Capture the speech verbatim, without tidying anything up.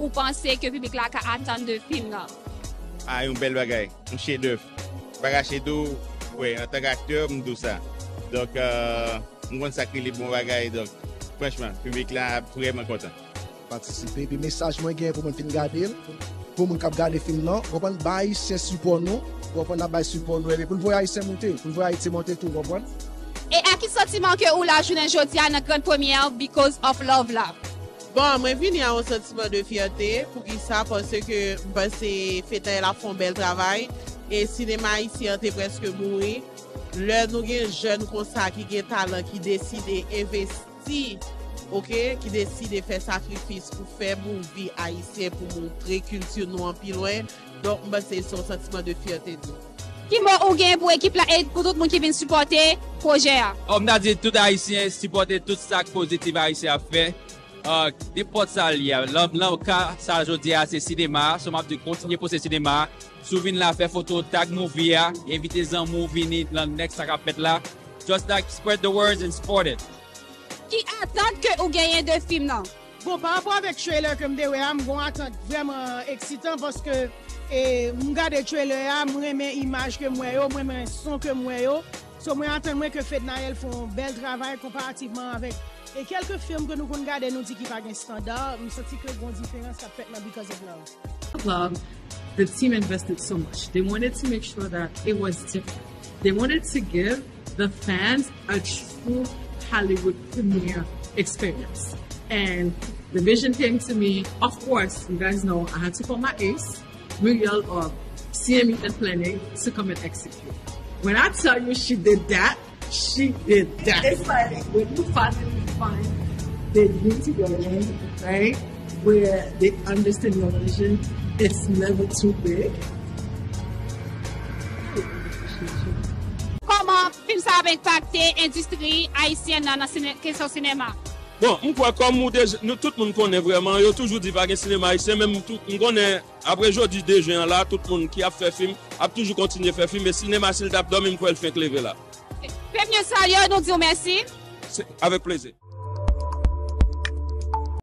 ou panse ke piblik la ka atann de fim nan? A, yon bèl bagay, yon chedèv. M pa kache di w, wi, antanke aktè, m di w sa. Donk, euh, m konn sa k rele bon bagay, donk, franchman, piblik la ap vrèman kontan. Patisipe. Epi mesaj mwen gen pou moun fin gade l, pou moun k ap gade fim nan, w konprann, bay Ayisyen sipò nou, w konprann, n ap bay sipò nou, epi pou n voye Ayisyen monte, pou n voye Ayiti monte tou, w konprann. E a ki santiman ke ou la jounen jodi a nan gran premyè because of love la? Bon, mwen vini a yon santiman de fyète. Poukisa? Paske m panse Fednaelle ap fè yon bèl travay. E sinema ayisyen an te prèske mouri. Lè nou gen jèn konsa ki gen talan, ki deside envesti, oke, ki deside fè sakrifis pou fè movie ayisyen, pou montre kilti nou an pi lwen, donk m panse se yon santiman de fyète tou. Ki mo ou gen pou ekip la e pou tout moun ki vin sipòte pwojè a? Oh, m ta di tout Ayisyen sipòte tout sa k pozitif Ayisyen ap fè. Ah, nenpòt sa l ye a, lan, lan ka sa jodi a se sinema, so m ap di kontinye pouse sinema. Si w vin la, fè foto, tag movie a, envite zanmi w vini nan next sa k ap fèt la. Just like spread the words and support it. Ki atant ke ou genyen de fim nan? Bon, pa rapò avèk trailer ke m te wè a, m gon atant vrèman eksitan paske e, m gade trailer a, m renmen imaj ke m wè yo, m renmen son ke m wè yo. So mwen atann mwen ke Fednaelle fè yon bèl travay konparativman avèk e kèlke fim ke nou konn gade nou di ki pa gen standard, m santi ke gon diferans k ap fèt nan Because of Love. Love, the team invested so much. They wanted to make sure that it was different. They wanted to give the fans a true Hollywood premiere experience. And the vision came to me, of course, you guys know I had to call my ace, Muriel of C M E and Planning, to come and execute. When I tell you she did that, she did that. It's like when you finally find the beauty of women, right? Where they understand your vision, it's never too big. Kòman fim sa ap enpakte endistri ayisyèn nan nan sine- kesyon sinema? Bon, m kwè kòm ou deja, nou tout moun konnen vrèman, yo toujou di pa gen sinema ayisyen, men m tou- m konnen apre jodi de jen an la, tout moun ki ap fè fim ap toujou kontinye fè fim, e sinema si l t ap dòmi, m kwè l fenk leve la. Premye salye, nou di w mèsi. Se avèk plezi.